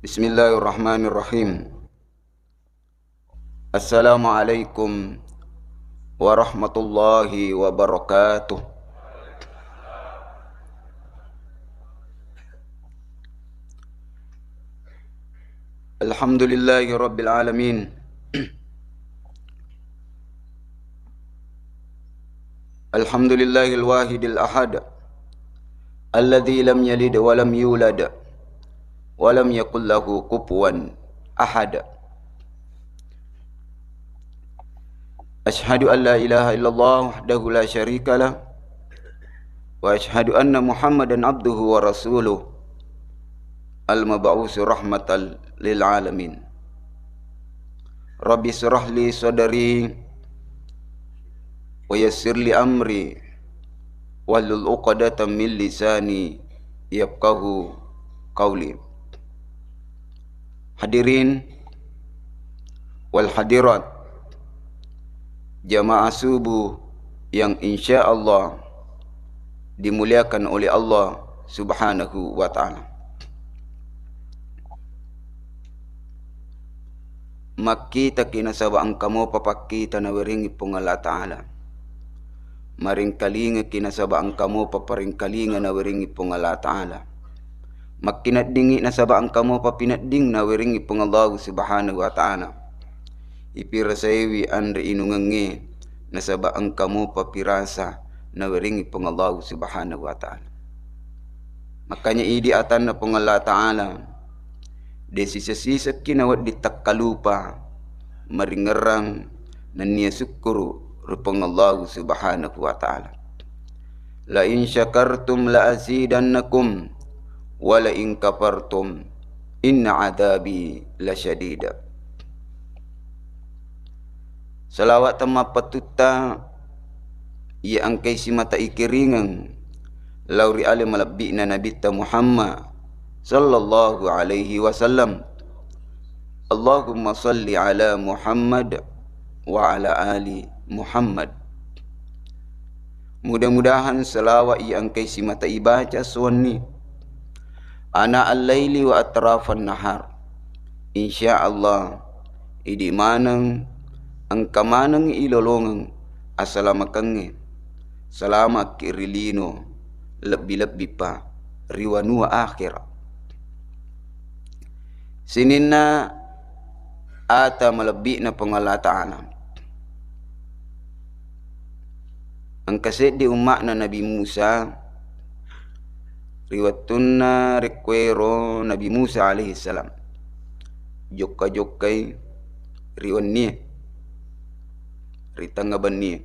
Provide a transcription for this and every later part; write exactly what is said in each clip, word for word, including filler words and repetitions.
Bismillahirrahmanirrahim. Assalamualaikum warahmatullahi wabarakatuh. Alhamdulillahi rabbil alamin. Alhamdulillahil wahidil ahad, alladzi lam yalid wa lam yulad, wa lam yakul lahu kufuwan ahad. Asyhadu an la ilaha illallah wahdahu la syarika lah, wa asyhadu anna Muhammadan abduhu wa rasuluh, al-mab'usu rahmatan lil alamin. Rabbi syrah li sadri wa yassir li amri wahlul uqdatan min lisani yafqahu qauli. Hadirin wal hadirat, jamaah subuh yang insya Allah dimuliakan oleh Allah Subhanahu wa Ta'ala. Makkitaki nasaba engka mopa pakkita nawerengngi Puang Allah Ta'ala. Maringkalingaki nasaba engka mopa paringkalinga nawerengngi Puang Allah Ta'ala. Makkineddingngi nasaba engka mopa pinedding nawerengngi Puang Allah Subhanahu wa Ta'ala. Ipirasaiwi anre inungengnge nasaba engka mopa pirasa nawerengngi Puang Allah Subhanahu wa Ta'ala. Makanya idi atanna Puang Allah Ta'ala, de sisa-sisekki nawedding takkalupa maringerrang nennia sukkuru ri Puang Allah Subhanahu wa Ta'ala. La in syakartum la azidannakum wa la in kafartum inna adzabi lasyadid. Salawat temmappatutta iya engkai simata ikiringeng lao ri ale malebbi'na Nabitta Muhammad sallallahu alaihi wasallam. Allahumma salli ala Muhammad wa ala ali Muhammad. Mudah-mudahan salawat iya engkai simata ibaca suwenni, ana al-laili wa atrafan nahar. Insya Allah, idi maneng, engka maneng ilolongeng asalamakengnge. Salamakki ri lino, lebbi-lebbipa ri wanua akhera. Sininna ata malebbi'na Puang Allah Ta'ala. Engka seddi umma'na Nabi Musa ri wettunna rekkuero Nabi Musa alaihissalam. Jokka-jokkai ri wennie, ri tengnga bennie.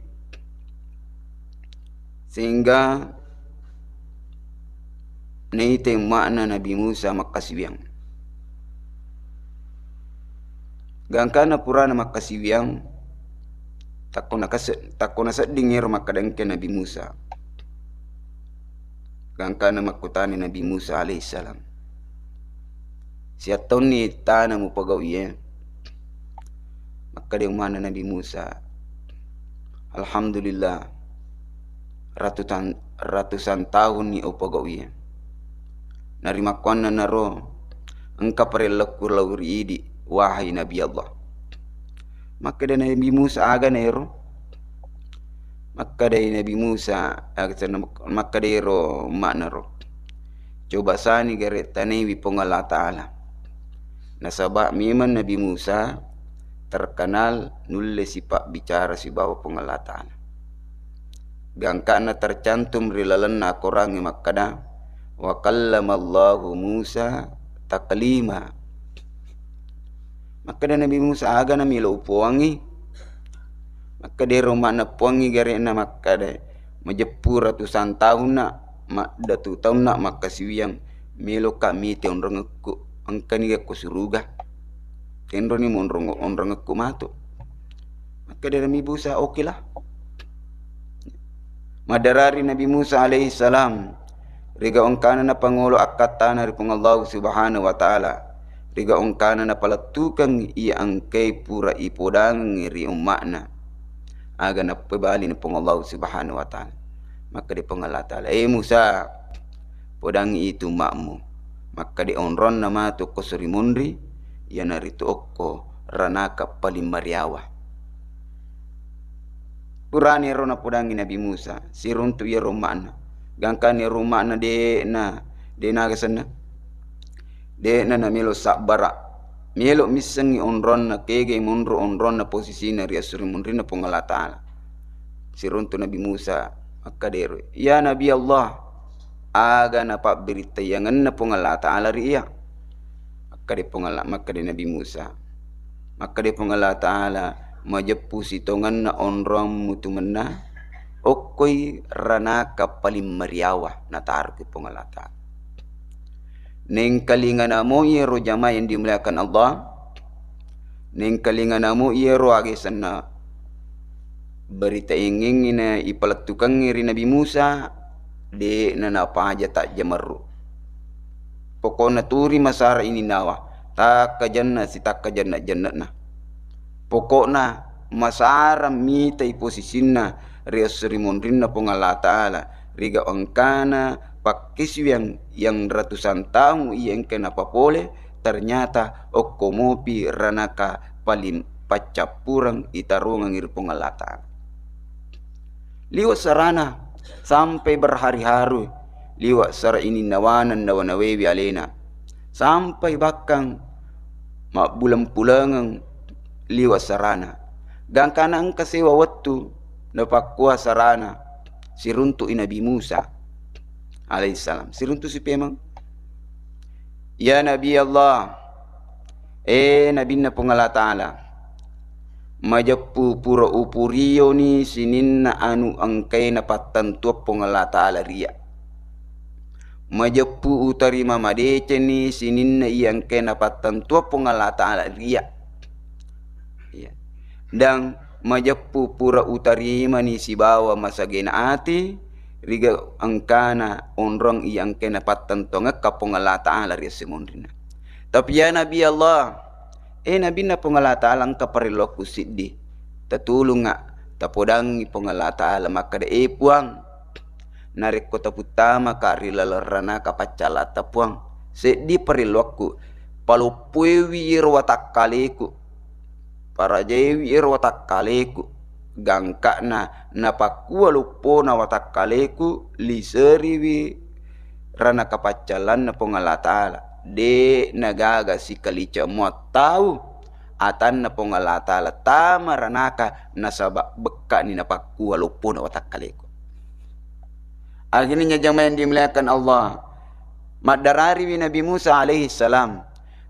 Sehingga naita umma'na Nabi Musa makkasiwiang. Gangkana purana makkasiwiang, takko nakase-, takko nasedding ero makkeda engka Nabi Musa. Gangkana makkutani Nabi Musa alaihissalam, "Siattonni tana mupagau'i e?" Makkeda umma'na Nabi Musa, "Alhamdulillah, ratutan-, ratusan tahunni upagau'i e." Narimakkuannanaro, "Engka parellekku lao ri idi, wahai Nabi Allah." Makkeda Nabi Musa, "Agana ero?" Makkedai Nabi Musa, eh, makkedai ro umma'naro, "Coba sani gare tanaiwi Puang Allah Ta'ala." Nasaba memang Nabi Musa terkenal nulle sipabbicara sibawa Puang Allah Ta'ala. Gangkana tercantum ri lalenna Akorangnge makkeda, "Wa kallamallahu Musa taklima." Makkeda Nabi Musa, "Agana melo upoangngi?" Makkeda ero umma'na, "Poangngi gare'na makkeda, majeppu ratusan tahunna, maddatu taunna makkasiwiang, meloka mite onrongekku, engkani ko suruga. Tenroni monrong-, onrongekku matu." Makkeda Nabi Musa, "Oke lah." Maddarari Nabi Musa alaihissalam, riga engkana napangolo akkattana ri Puang Allah Subhanahu wa Ta'ala, riga engkana napalettukeng iya engkai pura ipodangengngi ri umma'na, aga nappebali na Puang Allah Subhanahu wa Ta'ala. Makkeda Puang Allah Ta'ala, "Eh Musa, podangngi itu umma'mu." Makkeda onronna matu okko suri monri, iyanaritu okko ranaka paling mariawa. Purani ero napodangngi Nabi Musa, siruntu iyaro umma'na. Gangkana ero umma'na de'na, de'na aga senna. De'na namelo sabbara. Melo missengngi onronna, kegai monro onronna posisina ri esso ri monrinna Puang Allah Ta'ala. Siruntu Nabi Musa makkeda ero, "Ya Nabi Allah, aga napabbirittayangenna Puang Allah Ta'ala ri iyya?" Makkeda Puang Allah, makkeda Nabi Musa, makkeda Puang Allah Ta'ala, "Majeppu sitongenna onrommu tu mennang, okkoi ranaka paling mariawa nataroki Puang Allah Ta'ala." Nengkalinganamo iyaro jamaah yang dimuliakan Allah, nengkalinganamo iyaro aga senna berita engeng na ipalettukengngi ri Nabi Musa, de'na napaja tajjamerru. Pokokna turi masara ininnawa, takkajenna sitakkajenna-jenne'na. Pokokna masara mitai posisinna ri esso ri monrinna Puang Allah Ta'ala, riga engkana pakkisiwiang yang ratusan tahun iya engka napapole, ternyata okko mopi ranaka paling paccappureng itarongengngi ri Puang Allah Ta'ala. Liwa' sarana sampai berhari-hari, liwa' sara ininnawana nawa-nawewi alena, sampai bahkan mabbuleng-pulengeng liwa' sarana. Gangkana engka sewa wettu napakkua sarana, siruntu'i Nabi Musa alaihissalam, siruntu si pemeng. Ya Nabi Allah, eh Nabinna Puang Allah Ta'ala, majeppu pura upurioni sininna anu engkae napattentuang Puang Allah Ta'ala ri iyya. Majeppu utarima madecenni sininna iya engkae napattentuang Puang Allah Ta'ala ri iyya. Iya. Dan majeppu pura utarimani sibawa masagena ati, riga engkana onrong iya engkae napattentuangekka Puang Allah Ta'ala ri esso monrinna. Tapi ya Nabi Allah, eh Nabinna Puang Allah Ta'ala, engka parelluakku siddi. Tatulungnga, tapodangngi Puang Allah Ta'ala makkeda, eh Puang, narekko taputtamaka ri laleng ranaka paccallatta Puang, seddi parelluakku, paloppoiwi iyaro watakkaleku. Parajaiwi ero watakkaleku, gangka'na napakkua loppona watakkaleku, liseriwi ranaka paccallanna Puang Allah Ta'ala. De' nagaga sikaliceng muattau atanna Puang Allah Ta'ala tama ranaka, nasaba' bekka'ni napakkua loppona watakkaleku. Akhirnya jamaah yang dimuliakan Allah, maddarariwi Nabi Musa alaihi salam.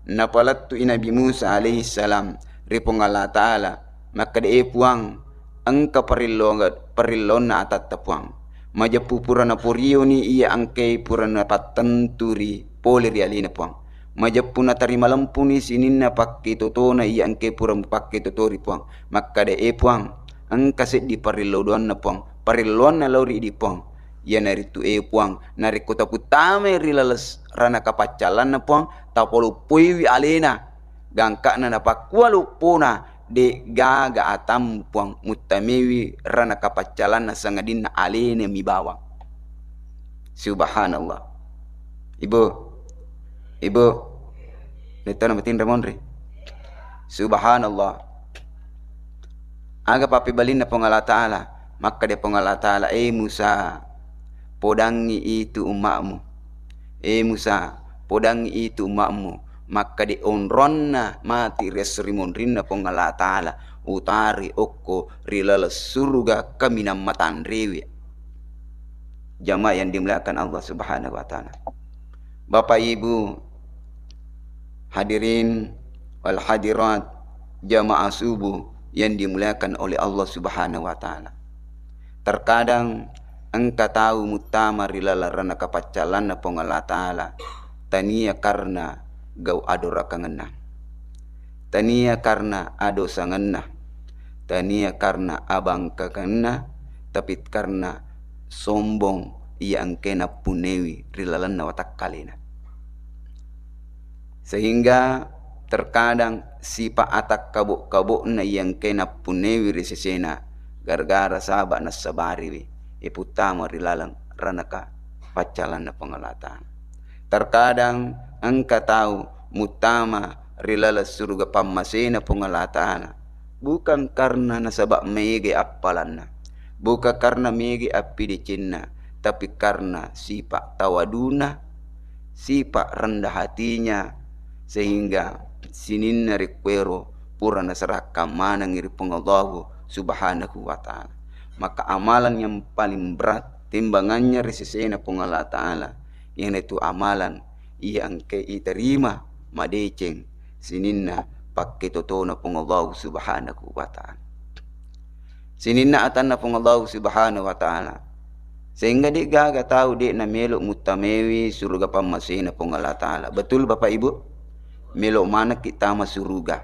Napalettu'i Nabi Musa alaihi salam ri Puang Allah Ta'ala, makkeda, eh Puang, engka parello-, parellonna atatta Puang. Majeppu pura naporioni iya engkae pura napattentu ri pole ri alena Puang. Majeppu natarima lempuni sininna pakketotona iya engkae pura mupakketotori Puang. Makkeda, eh Puang, engka seddi parello doanna Puang, parelloanna lao ri idi Puang. Iyanaritu, eh Puang, narekko taputtamai ri laleng ranaka paccallanna Puang, tapaloppoiwi alena, gangka'na napakkua loppona, de' gaga atammu Puang, muttamewi ranaka paccallanna sangadinna alena mi bawang. Subhanallah. Ibu, ibu, nettona matinro monri. Subhanallah. Aga pappebalinna Puang Allah Ta'ala? Makkeda Puang Allah Ta'ala, eh Musa, podangngi itu umma'mu. Eh Musa, podangngi itu umma'mu. Makkeda onronna mati ri esso ri monrinna Puang Allah Ta'ala, utari okko ri laleng suruga kaminang matanrewi. Jamaah yang dimuliakan Allah Subhanahu wa Ta'ala. Bapak Ibu, hadirin wal hadirat, jamaah subuh yang dimuliakan oleh Allah Subhanahu wa Ta'ala. Terkadang engka tau muttama ri laleng ranaka paccallanna Puang Allah Ta'ala, tania karena gau adorakangenna, tania karena adosangenna, tania karena abangkakenna, tapi karena sombong iya engkae nappunnewi ri lalenna watakkalena. Sehingga terkadang sipa' atakkabo'-kabo'na iya engkae nappunnewi ri sesena gara-gara saba' nassabariwi iputtama ri laleng ranaka paccallanna Puang Allah Ta'ala. Terkadang engka tau muttama ri laleng suruga pammasena Puang Allah Ta'ala, bukan karena nasaba mega appalanna, bukan karena mega appidecenna, tapi karena sifat tawaduna, sifat rendah hatinya, sehingga sininna rekkuero pura naserahkan manengngi ri Puang Allahu Subhanahu wa Ta'ala. Maka amalan yang paling berat timbangannya ri sesena Puang Allah Ta'ala, iyanaritu amalan iya engkae iterima madeceng sininna pakketotona Puang Allahu Subhanahu wa Ta'ala. Sininna atanna Puang Allahu Subhanahu wa Ta'ala. Sehingga de'gaga tau de'na melo muttamewi suruga pammasena Puang Allah Ta'ala. Betul, Bapak Ibu? Melo manekki tama suruga.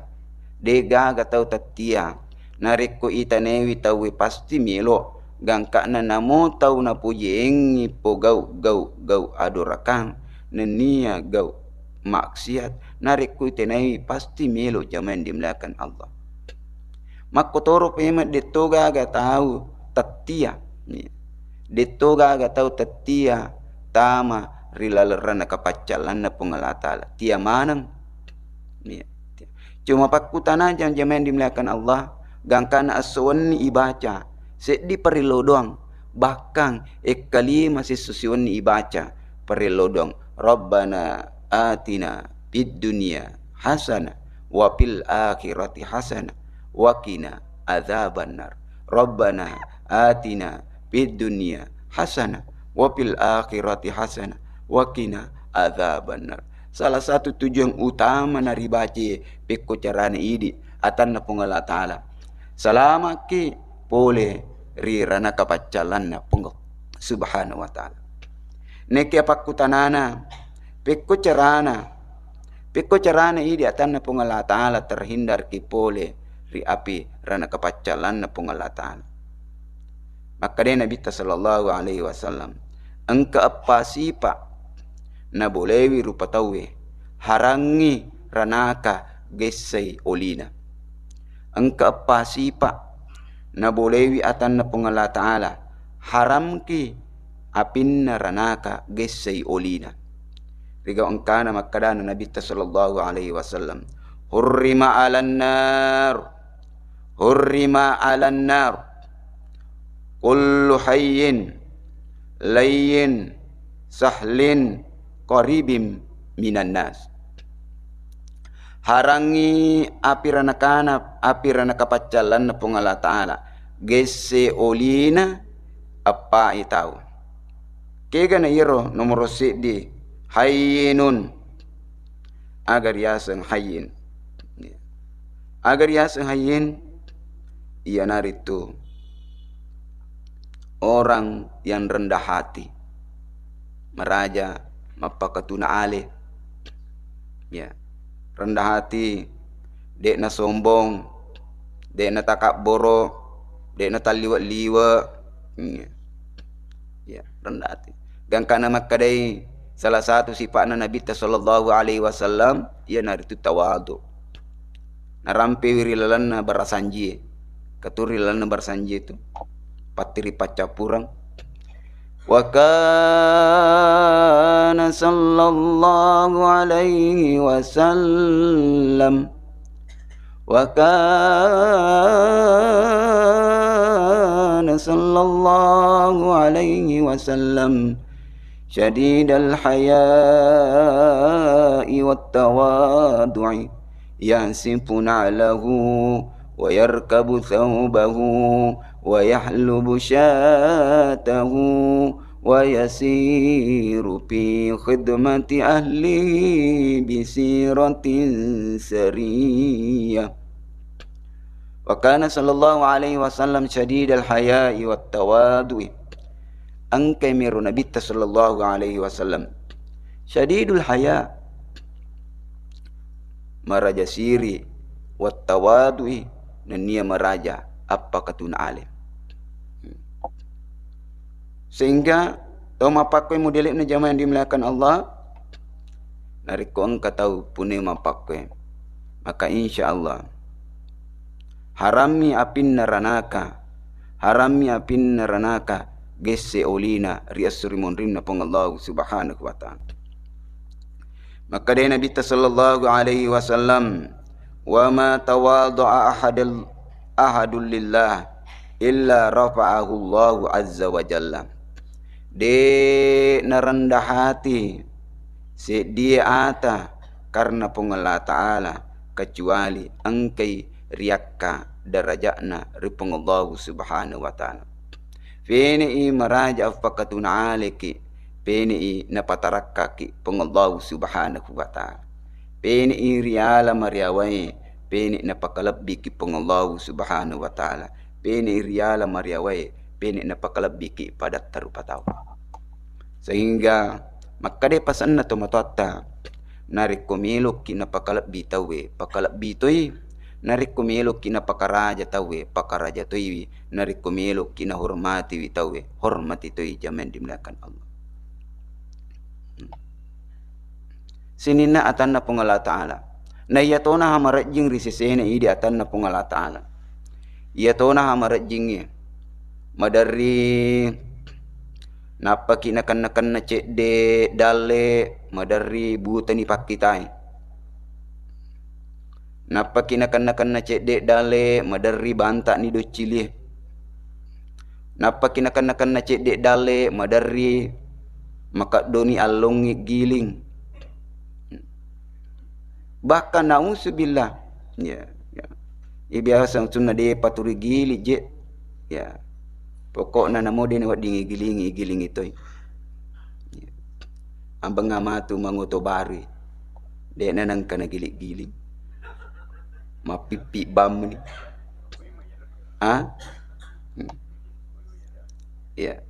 De'gaga tau tattia. Narekko itanewi tauwe pasti melo. Gangkana namo tau napojiengngi pogau gau-gau adorakang, nennia gau maksiat, narekko itenai pasti melo, jamaah yang dimuliakan Allah. Makkotoro pemeng, detto gaga tau tattia. Detto gaga tau tattia tama ri laleng ranaka paccallanna Puang Allah Ta'ala. Tia maneng. Cuma pakkutana, jamaah yang dimuliakan Allah, gangkana esso wenni ibaca, seddi parello doang, bahkan ekkalima siesso siwenni ibaca parello doang. Rabbana atina fid dunya hasanah wa fil akhirati hasanah wa qina adzabannar. Rabbana atina fid dunya hasanah wa fil akhirati hasanah wa qina adzabannar. Salah satu tujuan utama naribacae pekko carana idi atanna Puang Allah Ta'ala. Salama'ki pole ri ranaka paccallanna Puang Subhanahu wa Ta'ala. Nekia pakkutanana, pekko carana, pekko carana idi atanna Puang Allah Ta'ala terhindarki pole ri api ranaka paccallanna Puang Allah Ta'ala. Makkeda Nabitta sallallahu alaihi wasallam, engka eppa sipa nabolewi rupa tauwe, harangngi ranaka gessai olina. Engka eppa sipa nabolewi atanna Puang Allah Ta'ala, haramki apinna ranaka gessai olina. Rigau engkana makkedana Nabitta sallallahu alaihi wasallam, hurrima alannar, hurrima alannar kullu hayyin layyin sahlin qaribin minan nas. Harangngi api ranakana, api ranaka paccallanna Puang Allah Ta'ala, gesse olina eppai tau. Kegana iyaro nomoro seddi, hayyinun. Aga riaseng hayyin? Aga riaseng hayyin? Iyanaritu orang yang rendah hati, maraja, mappakatuna ale. Ya, rendah hati, de'na sombong, de'na takabboro, de'na talliwe-liwe. Ya. Ya, rendah hati. Gangkana makkedai salah satu sipa'na Nabitta sallallahu alaihi wasallam, iyanaritu tawadu. Narampewi ri lalenna barasanjie. Katuri ri lalenna barasanjie tu, patti ri paccappureng. Wa kana sallallahu alaihi wasallam وكان صلى الله عليه وسلم شديد الحياء والتواضع، ينصف نعله ويركب ثوبه ويحلب شاته ويسير في خدمة أهله بسيرة سرية. وكان صلى الله عليه وسلم شديد الحياء والتواضع. Engkai miro Nabitta sallallahu alaihi wasallam syadidul haya, maraja siri, wattawadu'i, nennia maraja appakatuna ale. Sehingga tau mappakkoe modele'na, jamaah yang dimuliakan Allah, narekko engka tau pune mappakkoe, maka insya Allah harammi apinna ranaka, harammi apinna ranaka gesse olina ri esso ri monrinna Puang Allahu Subhanahu wa Ta'ala. Makkedai Nabitta sallallahu alaihi wasallam, "Wa ma tawadha'a ahadul, ahadul lillah illa rafa'ahu Allahu azza wa jalla." De' narendah hati seddie ata karena Puang Allah Ta'ala, kecuali engkai riakka derajatna ri Puang Allahu Subhanahu wa Ta'ala. Pene'i maraja appakatuna aleki, pene'i napatarakkaki Puang Allahu Subhanahu wa Ta'ala. Pene'i riala mariawae, pene' napakalebbiki Puang Allahu Subhanahu wa Ta'ala. Pene'i riala mariawae, pene' napakalebbiki padatta rupa tau. Sehingga makkeda pasenna tomatoatta, narekko meloki napakalebbi tauwe, pakalebbi toi. Narekko meloki napakaraja tauwe, pakaraja toiwi. Narekko meloki nahormatiwi tauwe, hormati toi, jamaah yang dimuliakan Allah. Sininna atanna Puang Allah Ta'ala. Na iyatona hamarejjing ri sesena idi atanna Puang Allah Ta'ala. Iyatona hamarejjingnge. Maderri nappaki nakenna-kenna cedde dalle, maderri butani pakkitai. Nappaki nakenna-kenna cedde dalle, maderri banta'ni doccilie. Nappaki nakenna-kenna cedde dalle, maderri makeddoni allongngi giling. Bahkan nauzubillah. Ya, ya. Iya biasa sunna de paturi giling je. Ya. Pokokna namo de nawedding igilingi, igilingi toi. Ya. Ambengnga matu mangoto barui. De'na nengka nagiling-giling. Mappippi bamni. Ah? Hmm. Iya.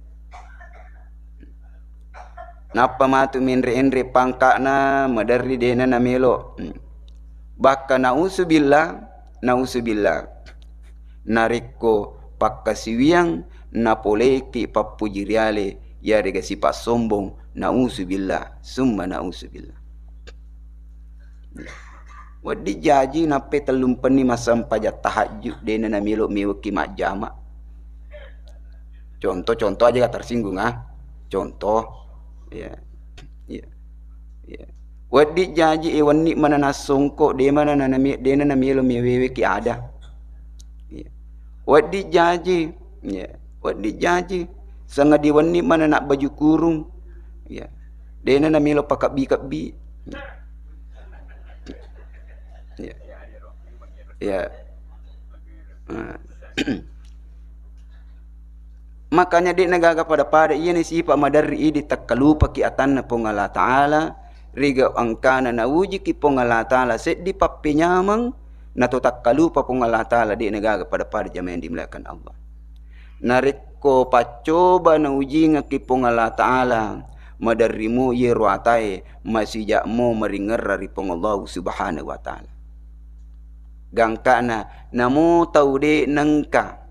Nappa matu menre-enre pangka'na, maderri de'na namelo. Hmm. Bahkan nauzubillah, nauzubillah. Narekko pakkasiwiang napoleiki pappuji riale, iyarega sipa sombong, nauzubillah, summa nauzubillah. Wedding jaji nappai tellumpenni massempajang tahajud, de'na namelo mewekki majjama. Contoh-contoh aja tersinggung, ah. Contoh. Ya. Ya. Ya. Wedding jaji e wenni mana nassongko, de mana nanami-, de'na namelo meweweki ada. Ya. Wedding jaji, ya. Wedding jaji. Sanga di wenni mana nak baju kurung. Ya. De'na namelo pakebbi-kebbi. Ya. Ya. Nah. Makanya de'na gaga pada-pada, iyani sipa maderri idi takkalupaki atanna Puang Allah Ta'ala, riga engkana naujiki Puang Allah Ta'ala seddi pappenyameng, nato takkalupa Puang Allah Ta'ala, de'na gaga pada-pada, jamaah yang dimuliakan Allah. Narekko paccoba naujingekki Puang Allah Ta'ala, maderri mo iyero atae, masija'mo maringerra ri Puang Allah Subhanahu wa Ta'ala. Gangkana, namo tau de nengka,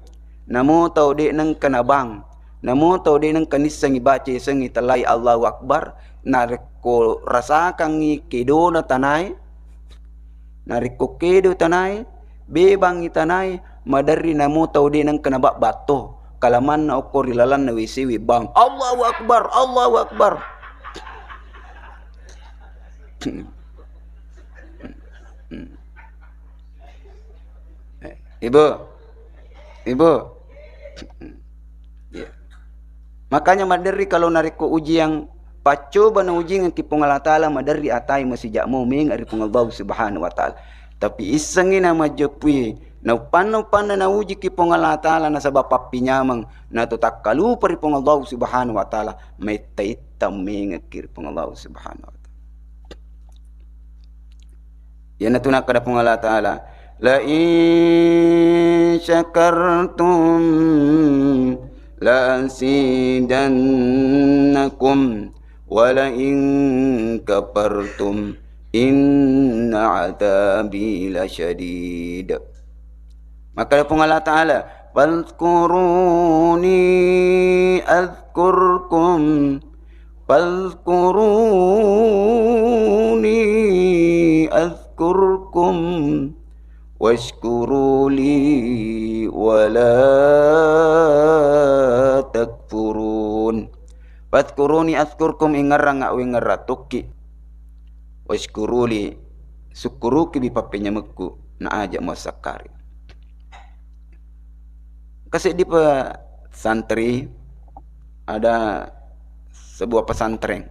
namo tau de nengka nabang, namo tau de nengka nissengi baca yasengnge tellai Allahu Akbar, narekko rasakangngi kedona tanae, narekko kedo tanae, bebangngi tanae, maderri namo tau de nengka nababbatto, kalamanna okko ri lalanna W C we bang, Allahu Akbar, Allahu Akbar. Ibu, ibu. Iya. Makanya maderri kalau narekko ujian, paccoba naujingekki Puang Allah Ta'ala, maderri atai masija'mo menga ri Puang Allah Subhanahu wa Ta'ala. Tapi issengngi namajjeppui, nauppanna-uppanna naujiki Puang Allah Ta'ala nasaba pappinyameng, nato takkalupa ri Puang Allah Subhanahu wa Ta'ala, maitta-itta mengekki ri Puang Allah Subhanahu wa Ta'ala. Iyanatu nakkeda Puang Allah Ta'ala, "La in syakartum la azidannakum, wa la in kafartum inna adzabi lasyadid." Makkeda Puang Allah Ta'ala, "Fadhkuruni adzkurkum, fadhkuruni adzkurkum, wasykuruli wa la takfurun." Fadhkuruni adzkurkum, ingerrang awingerra tukki. Wasykuruli, sukkurukiwi pappenyamekku, na aja muassakkari. Engka seddi pesantri, ada sebuah pesantren.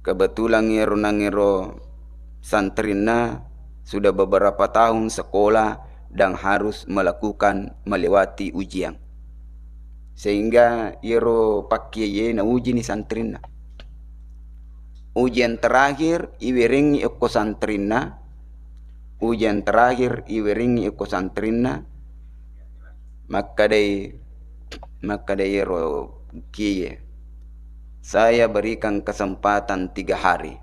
Kebetulan iyaro nangngero santrinna sudah beberapa tahun sekolah dan harus melakukan melewati ujian. Sehingga iyaro pakkiyae naujini santrinna. Ujian terakhir iwerengngi okko santrinna, ujian terakhir iwerengngi okko santrinna, makkedai, makkedai iyaro kiye, "Saya berikan kesempatan tiga hari.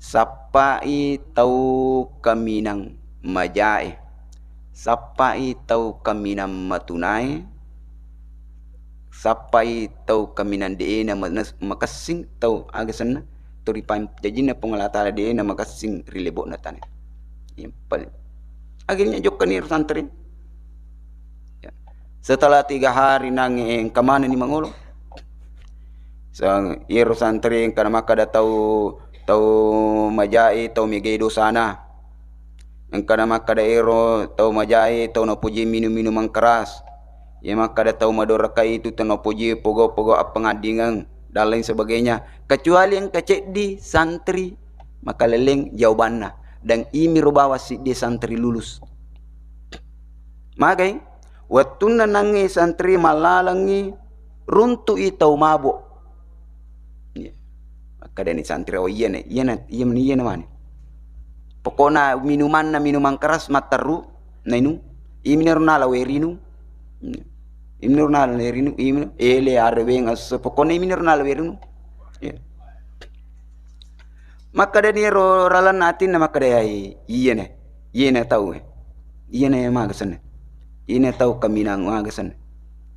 Sappai tau kaminang majae, sappai tau kaminang matunae, sappai tau kaminang de'ena manes-, makessing tau aga senna, tau ripancajinna Puang Allah Ta'ala de'ena makessing ri lebo'na tane." Iya, pal-, akhirnya jokkani ro santri. Ya. Setelah tiga hari nangnge engka manenni mangolo. Sang-, iyaro santri engka namakkeda tau, tau majae, tau megai dosana. Engka namakkeda ero tau majae, tau napoji minum-minuman keras. Iya makkeda tau madoraka itu tau napoji pogau-pogau appangaddingeng dan lain sebagainya. Kecuali engka ceddi santri makalelleng jawabanna. Dan imiro bawang siddi santri lulus. Magai, wettunna nangnge santri mallalengngi, runtu'i tau mabo. Iya. Makkedani santri, "Oh, iyana, iyana, iyana, iyana mani. Pokokna minumanna minumang keras matteru nainung. Iminaro nala werinu. Iya. Iminaro nala werinu, iminaro ele areweng asso. Pokokna iminaro nala werinu." Iya. Makkedani ero ralanna atinna makkeda, "Ai, iyana, iyana tau, eh. Iyana maga senna. Iyana tau kaminang maga senna.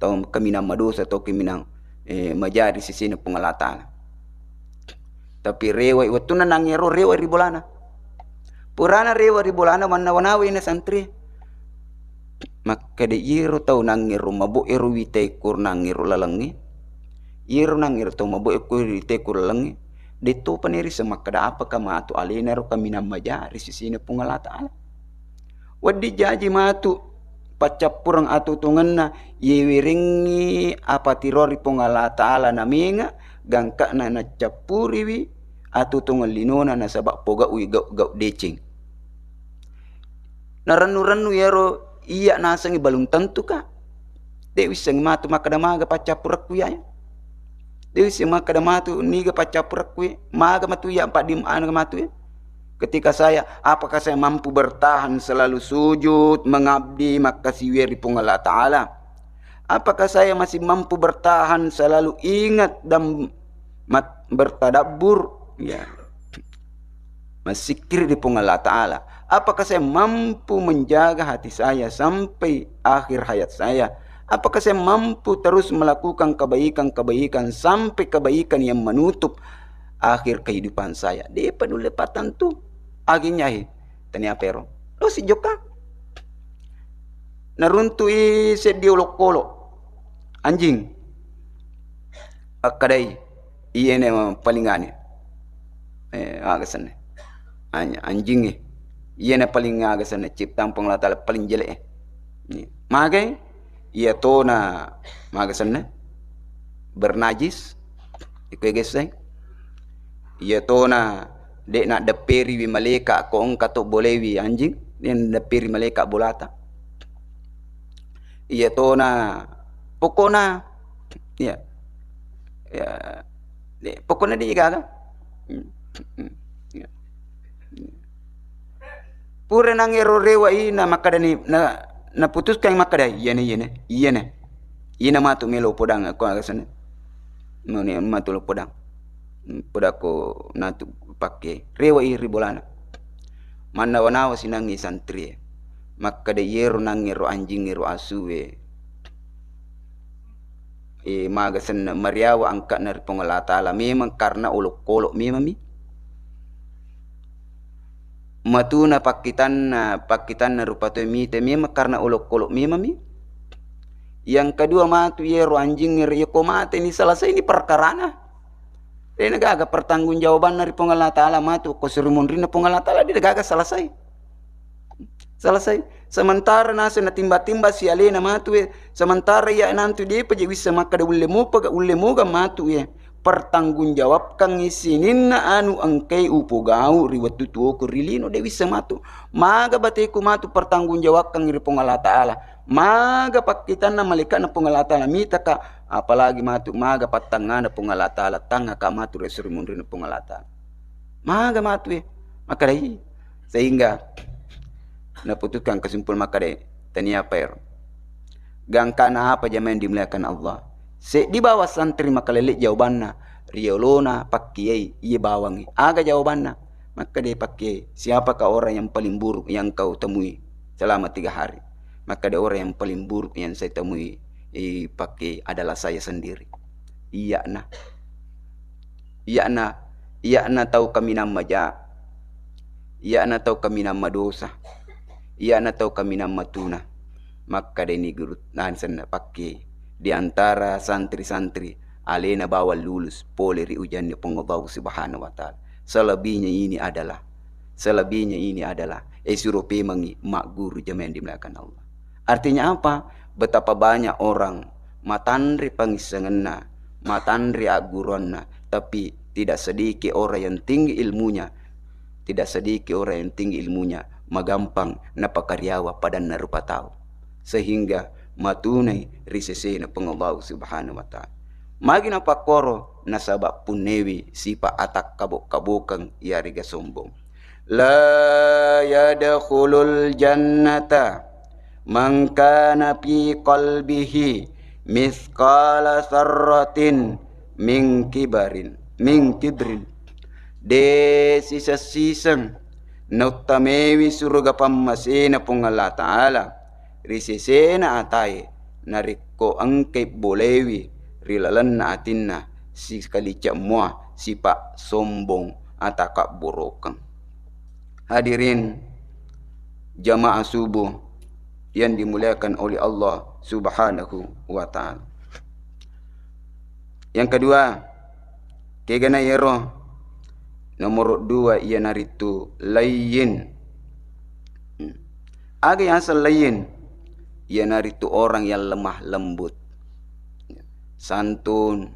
Tau kaminang madosa, tau kaminang, eh, majari sisina Puang Allah Ta'ala." Tapi rewa, wettunna nangngero rewa ri bolana. Purana rewa ri bolana, mannawa-nawa ina santri. Makkeda, "Iyaro tau nangngero mabo ero witae ko nangnge ro lalengnge. Iyaro nangngero tau mabo e ko witae ko lalengnge. De'topa nerisseng makkeda apaka matu alena ro kaminang maja ri sisina Puang Allah Ta'ala. Wedding jaji matu paccappureng atuo-tuongenna, iye werengngi apa tiro ri Puang Allah Ta'ala namenga, gangkana naccappuriwi atuo-tuongeng linona nasaba pogau'i gau-gau deceng." Narennu-rennu iyaro iya nasengngi balum tentuka. De' wissengngi matu makkeda maga paccappurekku iyae. De' wissengngi makkeda matu niga paccappurekku e, maga matu iya paddim anu matu e. Ketika saya, apakah saya mampu bertahan selalu sujud, mengabdi, makkasiwiang ri Puang Allah Ta'ala? Apakah saya masih mampu bertahan selalu ingat dan mat-, bertadabbur? Ya. Massikkiri ri Puang Allah Ta'ala. Apakah saya mampu menjaga hati saya sampai akhir hayat saya? Apakah saya mampu terus melakukan kebaikan-kebaikan sampai kebaikan yang menutup akhir kehidupan saya? De'pa nulle pattentu. Aginyahi, tania pero. Lo si jokka. Naruntu'i seddi olokolo. Anjing. Akkadai, iyene paling ane. Eh, aga senna. Anj-, anjingnge. Iyene paling aga senna, ciptaan Puang Allah Ta'ala paling jelek e. Magai, iya tona maga senna, bernajis, iko gessai. Iya tona de' naddepperiwi malaika ko engka to bolewi anjing, de' naddepperi malaika bolata. Iya tona, pokokna, iya. Ya, de', pokokna de' gaga. Hmm, hmm, iya. Pura nang ero rewa i na makkadani, na, naputuskan makkada, "Iyana, iyana, iyana. Iyana matu melo podang," ko aga senna. Mane matu lo podang. Hmm, podakko natu pakke. Rewa i ri bolana. Mannawa-nawa sinangngi santri e. Makkada iyero nangngero anjingngero asu e. Eh, maga senna mariawa angka'na ri Puang Allah Ta'ala memang karena olokolo memang mi. Matuna pakkitanna, pakkitanna rupa tau mite memang karena olokolo memang mi. Yang kedua matu iyero anjingngero iya ko mate ni selesai ni perkarana. De'na gaga pertanggungjawabanna ri Puang Allah Ta'ala matu ko suri munrinna Puang Allah Ta'ala, de'na gaga selesai. Selesai. Sementara naseng natimba-timba si alena matu e, sementara iya nantu de'pa je wisseng makkeda ulle mopa ga, ulle moga matu e. Pertanggungjawabkangngi sininna anu engkai upogau ri wettu tuoku ri lino, de' wisseng matu. Maga bateku matu pertanggungjawabkangngi ri Puang Allah Ta'ala. Maga pakkitanna malaikatna Puang Allah Ta'ala mitaka, apalagi matu maga pattangngana Puang Allah Ta'ala, tangngaka matu ri suri munrinna Puang Allah Ta'ala. Maga matu e. Makkedai. Sehingga naputuskan kesimpulan makkedai, tania paero. Gangkana apa jamaah yang dimuliakan Allah? Seddi bawang santri makalele jawabanna, riolona pakkiai iye bawangnge. Aga jawabanna? Makkedai pakkiai, siapakah orang yang paling buruk yang kau temui selama tiga hari? Makkedai orang yang paling buruk yang saya temui, eh, pakkiai adalah saya sendiri. Iya'na. Iya'na, iya'na tau kaminang maja. Iya'na tau kaminang madosa. Iya'na tau kaminang matuna. Makkedani guru, nah, senna pakkiai di antara santri-santri alena bawang lulus pole ri ujanna Puang Allah Subhanahu wa Ta'ala. Selebihnya ini adalah, selebihnya ini adalah, eh, suro pemangi magguru jamaah yang dimuliakan Allah. Artinya apa? Betapa banyak orang matanre pangissengenna, matanre agguruanna, tapi tidak sedikit orang yang tinggi ilmunya, tidak sedikit orang yang tinggi ilmunya, magampang napakariawa padanna rupa tau, sehingga matunai ri sesena Puang Allah Subhanahu wa Ta'ala. Magi napakkoro? Nasaba punnewi sipa atakkabo-kabokeng iyarega sombong. La yadkhulul jannata man kana fi qalbihi mithqala dzarratin min kibarin, min kibrin. De siseng-siseng nauttamewi suruga pammasena Puang Allah Ta'ala ri sesena atae narekko engkai bolewi ri lalenna atinna sikali cemmoa sipa sombong atakabborokeng. Hadirin jamaah subuh yang dimuliakan oleh Allah Subhanahu wa Ta'ala. Yang kedua, kegana yero nomor dua iyanaritu layyin. Hmm. Aga yaseng layyin? Iyanaritu orang yang lemah lembut. Santun,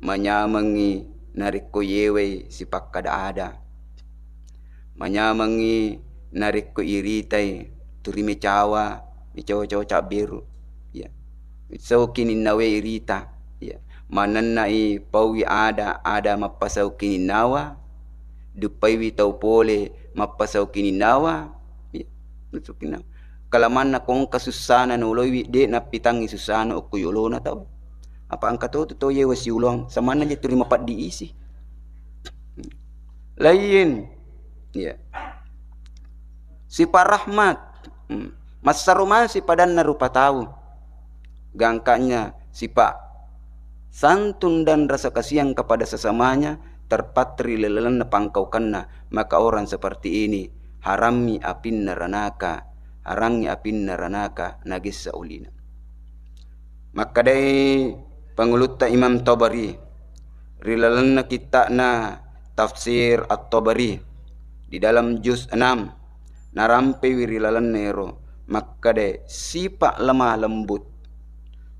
manyamengngi narekko yewai sipakkada-ada. Manyamengngi narekko iritai, turi mecawa, mecawa-cawa cabberu. Ya. Sau kininnawe irita. Ya. Manennai pauwi ada, ada mappasau kininnawa, duppaiwi tau pole mappasau kininnawa. Ya. Mappasau kininnawa. Kalamanna ko engka sussana noloiwi, de nappitangngi sussana okko yolona tau. Apa engka to tu tau yewa siulong, samanna je turi mapeddi isi. Layyin. Ya. Sipa rahmat. Hmm. Massaro masi padanna rupa tau. Gangkanya sipa santun dan rasa kasihan kepada sesamanya terpatri lalenna pangkaukenna, maka orang seperti ini harammi apinna ranaka, harangngi apinna ranaka nagessa ulina. Makkedai pangulutta Imam Tabari ri lalenna kitta'na Tafsir At-Tabari di dalam juz enam, narampewi ri lalenna ero makkeda sipa lemah lembut,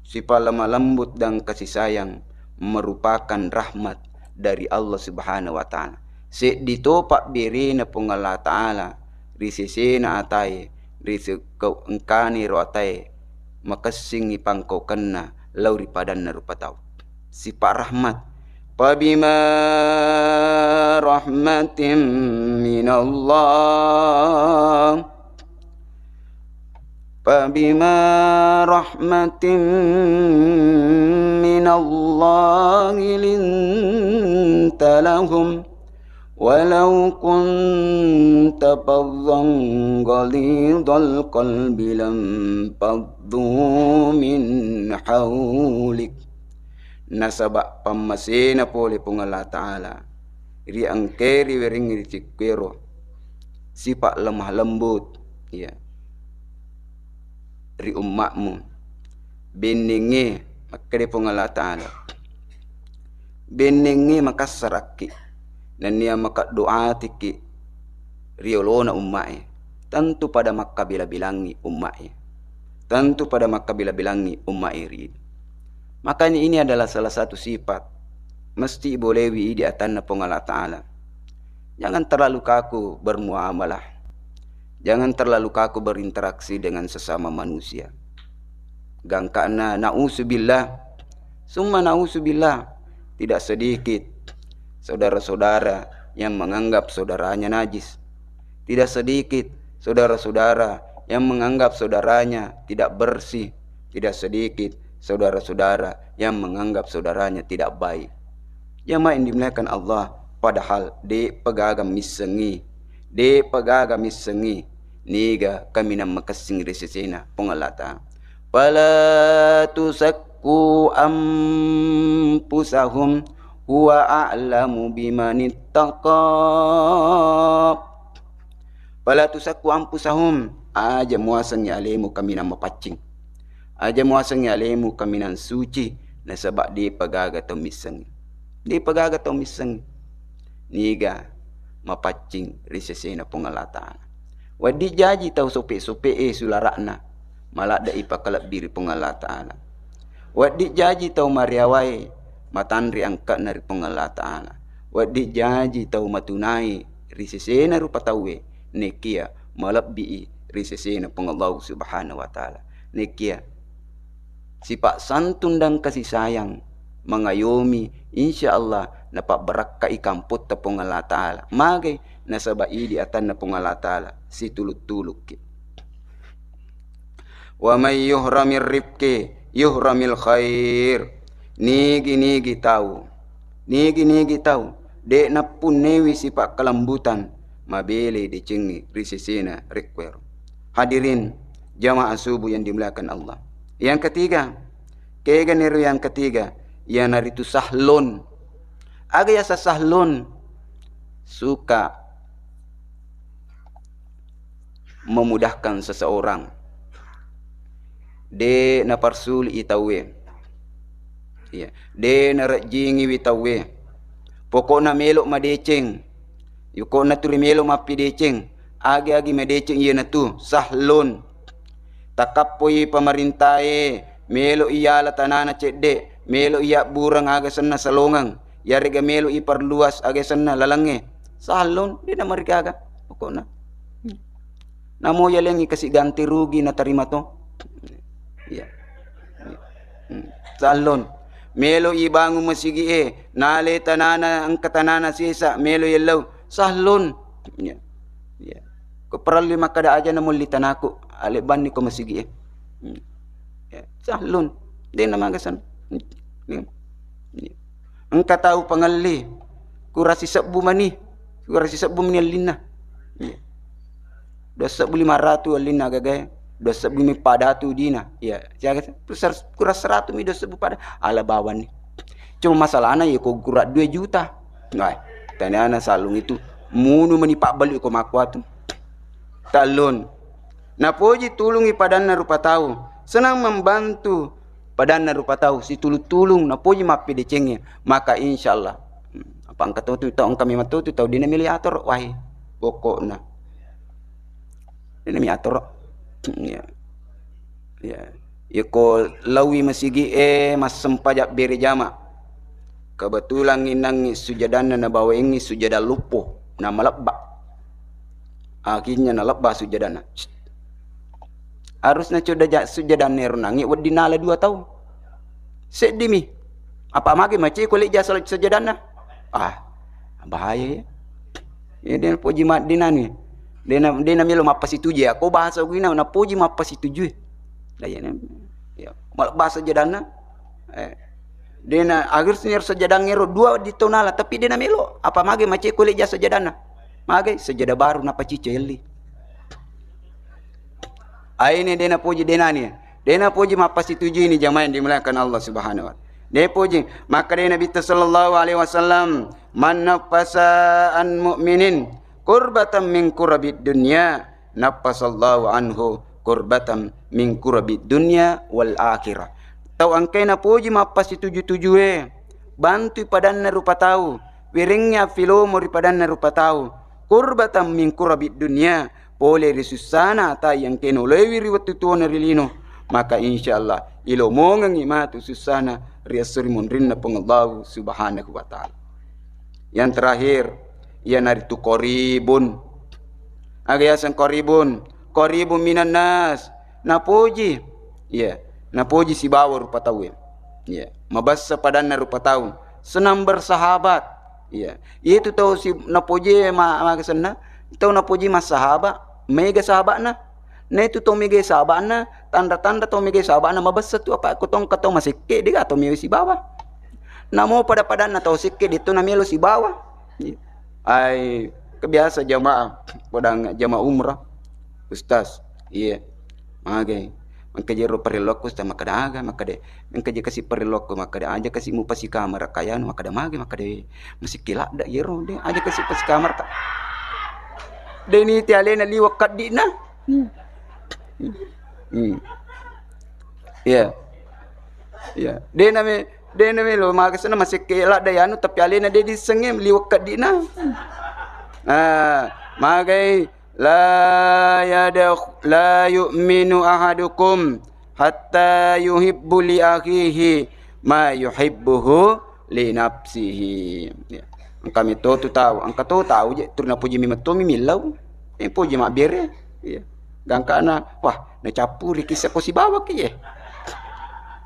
sipa lemah lembut dan kasih sayang merupakan rahmat dari Allah Subhanahu wa Ta'ala. Seddi to pabberena Puang Allah Ta'ala ri sesena atae, ri sekko engkani ro atae makessingngi pangkaukenna lao ri padanna rupa tau. Sipa rahmat. Fabima rahmatim minallah. Fabima rahmatim minallahi linta lahum. Walau kunta fazzan ghalizal qalbi lanfaddu min haulik. Nasaba pammasena pole Puang Allah Ta'ala ri engkae riwerengngi ri cikkuero sipa lemah lembut, ya, ri ummatmu. Bennengnge makkeda Puang Allah Ta'ala, bennengnge makassarakki, nennia makeddo atiki ri olona umma'e, tentu pada makkabela-belangngi umma'e. Tentu pada makkabela-belangngi umma'e ri. Makanya ini adalah salah satu sifat mesti ibolewi idi atanna Puang Allah Ta'ala. Jangan terlalu kaku bermuamalah. Jangan terlalu kaku berinteraksi dengan sesama manusia. Gangkana, na'udzubillah. Summa na'udzubillah. Tidak sedikit saudara-saudara yang menganggap saudaranya najis. Tidak sedikit saudara-saudara yang menganggap saudaranya tidak bersih. Tidak sedikit saudara-saudara yang menganggap saudaranya tidak baik. Jamaah yang dimuliakan Allah, padahal de' pegaga missengi, de' pegaga missengi niga kaminang makessing ri sesena Puang Allah Ta'ala. Fala tuzakku anfusahum huwa a'lamu bimanittaqa. Fala tuzakku anfusahum, aja muasengngi alemu kaminang mapaccing. Aja muasengngi alemu kaminang suci, nasaba de' pegaga tau missengi. De' pegaga tau missengi niga mapaccing ri sesena Puang Allah Ta'ala. Wedding jaji tau sope-sope'e sulara'na, maladde'i pakalebbi ri Puang Allah Ta'ala. Wedding jaji tau mariawae, matanre angka'na ri Puang Allah Ta'ala. Wedding jaji tau matunai ri sesena rupa tauwe, nekia malebbi'i ri sesena Puang Allah Subhanahu wa Ta'ala. Nekia sipa santun dan kasih sayang, mangayomi, insya Allah napabbarakkai kampotta Puang Allah Ta'ala. Magai? Nasaba idi atanna Puang Allah Ta'ala, situluk-tulukki. Wa may yuhramir rifqi yuhramil khair. Nigi-nigi tau, nigi-nigi tau de' nappunnewi sipa kelembutan, mabelei decengngi ri sesena rekkuero. Hadirin jamaah subuh yang dimuliakan Allah. Yang ketiga, kega niro yang ketiga, iyanaritu sahlun. Aga yaseng sahlun? Suka memudahkan seseorang. De' naparsuli'i tauwe. Iya. De' narejjingiwi tauwe. Pokokna melo' madeceng. Pokokna tuli melo' mappideceng. Agi-agi madeceng iyanatu sahlun. Takappoi pamarintae, melo' iyala tanana cedde', melo' iyabbureng aga senna salongeng, yarega melo' iperluas aga senna lalengnge. Sahlun, de' namarigaga pokokna. Namo yalengngi kasi ganti rugi natarima to. Iya. Hmm. Sahlun. Melo' ibangun masigi'e, nale tanana, engka tanana sesa, melo' yellau. Sahlun. Iya. Iya. Ko parellu makkada aja namolli tanaku, alebbanni ko masigi'e. Hmm. Iya. Sahlun. De' namagasan. Hmm. Iya. Engka tau pangelli, kurasi sebbu mani, kurasi sebbu mani ellinna. Iya. Dua sebbu lima ratu ellinna gagae, dua sebbu mi pada tu dina. Iya, siaga se-, sar-, kurang seratu mi dua sebbu pada. Ala bawanni. Cuma masalahna iya ko kurang dua juta. Wah, taniana salung itu munu mani pabbalu ko makkuatu. Tallun. Napoji tulungi padanna rupa tau. Senang membantu padanna rupa tau, situlung-tulung, napoji mappedecengnge, maka insyaallah. Hmm, apa engka totu tau, engka memang totu tau, dena melo atoro, wae. Pokokna. Dena mi atoro. Ya. Ya. Yako lawi masigi e, massempajang bere jama. Kebetulan innangngi sujadanna nabawaengngi sujadang luppo, namalebba. Akhirnya nalebba sujadanna. Harusna coda ja-, sujadanna ero nangnge wedding nala dua tau. Seddimi. Apa mage maceko leja sala-, sujadanna? Ah, bahaya ya. Ya, dena poji ma-, dena ni. Dena, dena melo mappasituju ya. Ko bahasa guna na poji mappasituju. Lah, ya, ya. Mal-, bahasa jadanna. Eh, dena, harusna ero sajadang ero dua di tonala, tapi dena melo. Apa mage maceko leja sajadanna? Mage sajada baru napacica elli. Aine dena poji denani. Dena poji mappasitujui ni jamaah yang dimuliakan Allah Subhanahu wa Ta'ala. Dena poji, maka dena Nabi sallallahu alaihi wasallam, "Man nafasa an mu'minin kurbatan min kurabid dunya, nafasallahu anhu kurbatan min kurabid dunya wal akhirah." Tau engkae napoji mappasituju-tujue, bantui padanna rupa tau, werengngi affilomo ri padanna rupa tau, kurbatan min kurabid dunya, pole ri sussana ata iyangke noloewi ri wettu tuona ri lino, maka insyaallah ilomongengngi matu sussana ri esso ri monrinna Puang Allahu Subhanahu wa Ta'ala. Yang terakhir, iyanaritu qaribun. Aga yaseng qaribun? Qaribun minan nas. Napoji. Iya, napoji sibawa rupa tauwe. Iya, mabessa padanna rupa tau. Senang bersahabat. Iya. Itu tau si napoji ma-, magasenna, tau napoji massahabat, mega sahabatna. Na itu tau mega sahabatna, tanda-tanda tau mega sahabatna mabessa tu apa ko tongka tau masekke, dega tau mega sibawa. Namo pada-padanna tau sekke, de tu namelo sibawa. Iya. Ai, kebiasa jamaah, podang jamaah umrah. Ustaz, iya. Magai. Engka jero parelokku, Ustaz, makkeda aga, makkeda, engka je kasi parelokku, makkeda, aja kasi mupasikamara kayanu, makkeda, magai, makkeda, masikki ladda jero, de, aja kasi pasikamara ka. De ni ti alena liwak kaddi'na. Hmm. Hmm. Iya. Iya. De name, de name lo, maga sana masikki ladda yanu, tapi alena de disengnge liwak kaddi'na. Ah, magai. La yadakh-, la yu'minu ahadukum hatta yuhibbu li akhihi ma yuhibbuhu li nafsihi. Ya. Engka metto tu tau, engka to tau je, turu napoji mi metto mi millau. Eh, poji mabbere. Ya. Gangkana, wah, nacappuri kissa ko sibawa ki, eh.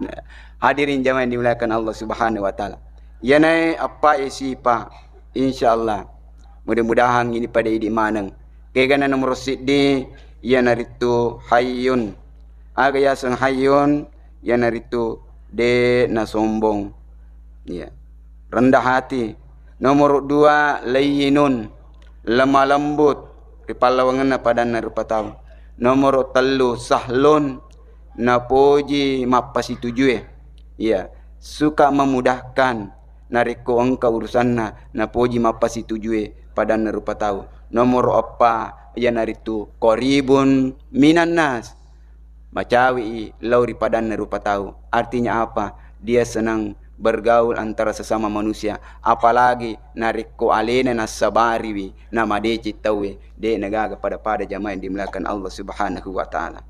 Nah, hadirin jamaah yang dimuliakan Allah Subhanahu wa Ta'ala. Iyanae appa e sipa, insyaallah. Mudah-mudahan ini pada idi maneng. Kegana nomoro siddi, iyanaritu hayyun. Aga yaseng hayyun, iyanaritu de nasombong. Iya. Rendah hati. Nomoro dua, layyinun. Lemah lembut. Ripallawangenna padanna rupa tau. Nomoro tellu, sahlun. Napoji mappasitujue. Iya. Suka memudahkan. Narekko engka urusanna, napoji mappasitujue padanna rupa tau. Nomoro eppa, iyanaritu qaribun minan nas. Macawe'i lao ri padanna rupa tau. Artinya apa? Dia senang bergaul antara sesama manusia. Apalagi narekko alena nassabariwi, namadeceng tauwe, de nagaga pada-pada jamaah yang dimuliakan Allah Subhanahu wa Ta'ala.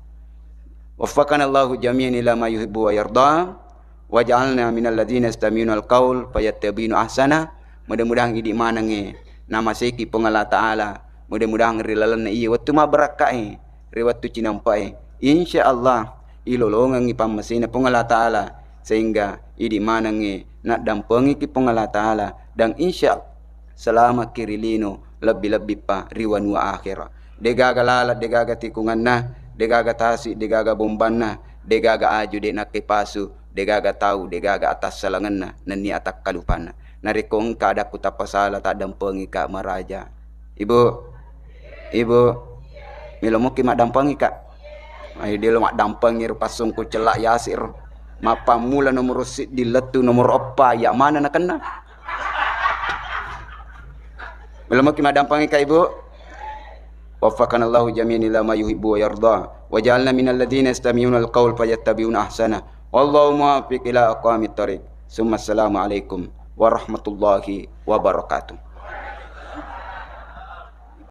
Waffaqanallahu jami'an ila ma yuhibbu wa yarda. Waj'alna minal ladzina yastami'unal qaul fayattabi'una ahsana. Mudah-mudahan idi manengnge namaseki Puang Allah Ta'ala. Mudah-mudahan ri lalenna iya wettu mabbarakkae, ri wettu cinampae, insya Allah ilolongengngi pammasena Puang Allah Ta'ala, sehingga idi manengnge naddampengiki Puang Allah Ta'ala, dan insya Allah selamakki ri lino, lebbi-lebbi pa ri wanua akhera. Degaga laleng, degaga tikunganna, degaga tasi, degaga bombanna, degaga aju de nakkepasu, degaga tau, degaga atassalangenna nennia atakkalupanna. Narekko engka adakku tappasala, taddampengika maraja. Ibu, ibu, melo moki maddampengika. Ayo delo maddampengi ro passongko cella yasik ro. Mappammula nomoro siddi lettu nomoro eppa, iya mana nakenna. Melo moki maddampengika, Ibu. Waffaqanallahu jami'an ila ma yuhibbu wa yarda. Waj'alna minal ladzina yastami'unal qaul fayattabi'una ahsana. Wallahu muwaffiq ila aqwamit thariq. Summa assalamu alaikum warahmatullahi wabarakatuh.